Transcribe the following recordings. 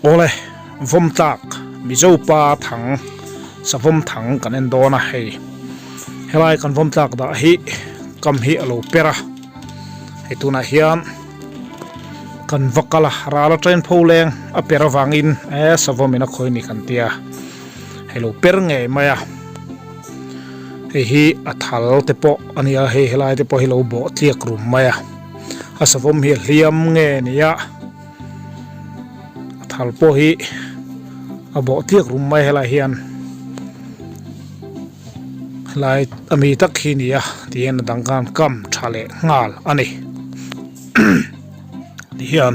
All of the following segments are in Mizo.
Awle, vawm tlak Mizo pa thang savawm thang kan en dawn a hei. Helai kan vawm tlak dah hi kam hi a lo per a, hei tunah hian kan va kal a, ral atangin pho leng a per avangin e savawm in a khawi ni kan tia, hei lo per ngei mai a. Hei hi a thal te pawh a nia, hei helai te pawh hi lo bawh tliak rum mai a, a savawm hi a hliam nge nia. A thal pawh hi a bawh tliak rum mai helai hian helai a mi tak hi nia tihian a dang khan kam tha leh nghal a ni tihian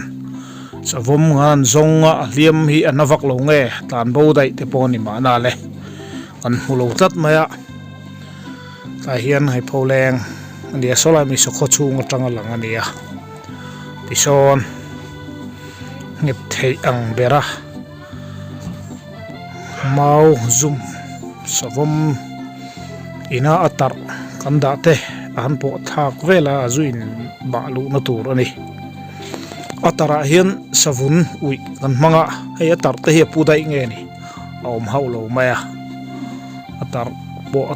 savawm ngan zawnga a hliam hi a na vak lo nge tlan bo daih te pawh a ni mahna le kan hmu lo tlat mai a tlai hian hei pholeng a nia sawlai mi sawkhaw chhung atanga lang a ni a. Tisawn nghet theih ang bera mau zum savawm ina a tarh kan dah te a han pawh thlak vel a a zu in bah luhna tur a ni. A tarh ah hian savun uih kan hmang a hei a tarh te hi a pu daih nge ni a awm hauh lo mai a a tarh pawh a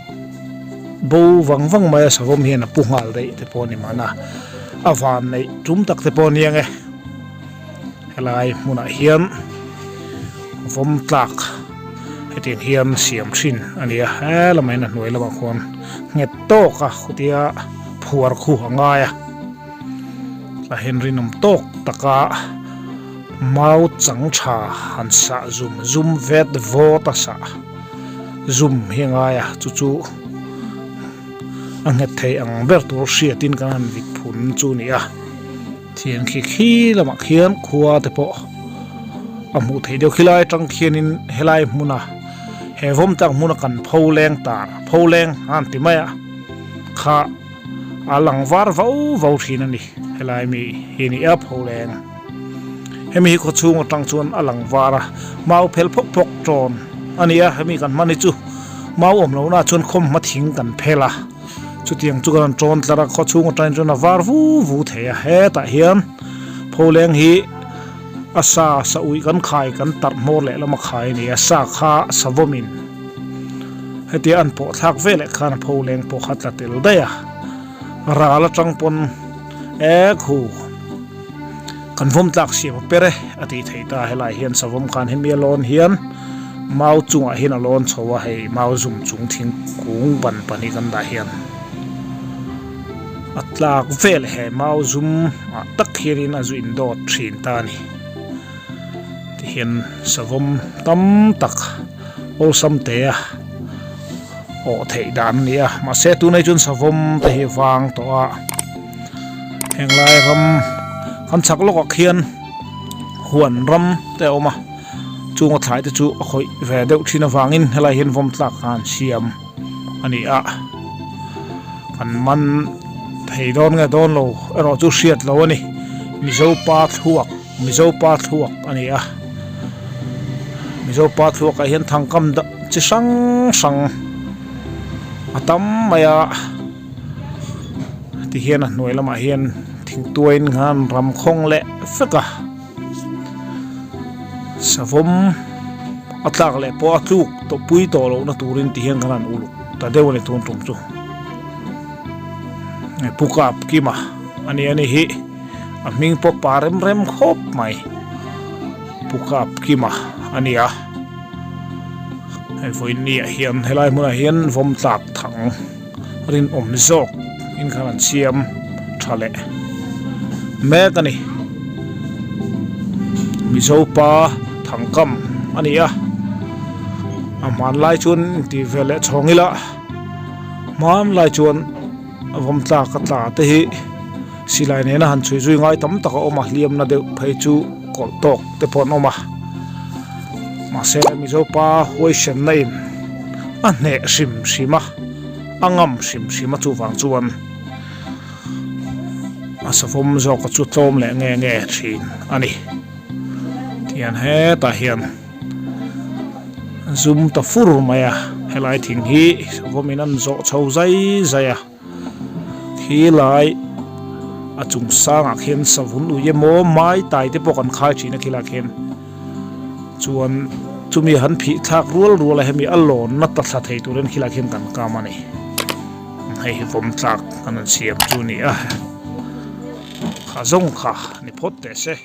bo vang vang mai a savawm hian a pu nghal daih te pawh a ni mahna. A van neih tum tak te pawh a nia nge helai hmunah hian vawm tlak hetiang hian siam thin a ni a he lamah hian a hnuai lamah khuan nghet tawk a khutia phuar khu a ngai a tah hian rinawm tawk taka mau chang tha han sah zum zum vet vawt a sah zum hi a ngai a chu chu. A nghet thei ang ber tur hriatin kan han vit phun chu a ni a, thian khi khi lamah khian khua te pawh a hmuh theih deuh khilai atang khianin helai hmuna he vawm tak hmuna kan pho leng tar pho leng a han ti mai a kha a lang var vo vo thin a ni helai mi hi ni a pho leng hemi hi khaw chhung atang chuan a lang var a mau phel phawk phawk tawn a ni a hemi kan hman hi chu. Mau awm lohna ah chuan khawm hma thing kan phel a, chutiang chu kan rawn tawn tlar a, khaw chhung atangin chuan a var vu vu thei a, hetah hian pholeng hi a sa sa uih kan khai kan tarh hmawr leh lama khai a ni a, sa kha savawmin hetia an pawh thlak veleh khan a pholeng pawh kha tla tel daih a, ral atang pawn e khu kan vawm tlak siam a per e a tih theih ta helai hian savawm khan hemi a lawn hian mau chungah hian a lawn chho a hei mau zum chung thingkung ban pahnih kan dah hian a tlak vel he mau zum ah tak hianin a zu in dawt thin ta a ni tihian savawm tam tak awlsam te a awh theih dan a ni a mahse tunah chuan savawm te hi vang tawh a. Heng lai ram kan chhak lawkah khian huan ram te a awm a chunga thlai te chu a khawih ve deuh thin avangin helai hian vawm tlak kha an siam a ni a kan man thei dawn nge dawn lo erawh chu hriat lo a ni mizo pa thluak mizo pa thluak a ni a mizo pa thluak ah hian thangkam chi hrang hrang a tam mai a. Tihian a hnuai lamah hian thingtuain khan ram khawng leh vek a savawm a tlak leh pawh a tluk tawh pui tawh lohna turin tihian khan an uluk ta deuh a ni tun tum chu pu kap kima a ni a ni hi a hming pawh pa rem rem khawp mai pu kap kima a ni a hei vawiin ni ah hian helai hmunah hian vawm tlak thang. Rinawm zawk in khan an siam tha leh mek a ni. Mizo pa thangkam a ni a, a hmanlai chuan intih ve leh chhawng ila hmanlai chuan vawm tlak a tla te hi silai nena han chhui zui ngai tam tak a awm a, hliamna deuh phei chu kawlh tawk te pawh an awm a mahse Mizo pa huaisenna in. A hneh hrim hrim a, a ngam hrim hrim a chuvang chuan a savawm zawk a chu tlawm leh nge nge thin a ni. Tihian hetah hian zum ta fur mai a, helai thing hi savawm in an zawh chho zai zai a, khi lai a chung sangah khian savun ui emaw mai tai te pawh kan khai thin a khilaiah khian. Chuan chumi han phih thlak rual rual a hemi a lawnna ta thla thei turin khilai khian kan kam a ni. Hei hi vawm tlak kan rawn siam chu a ni a, kha zawng kha ni phawt teh se.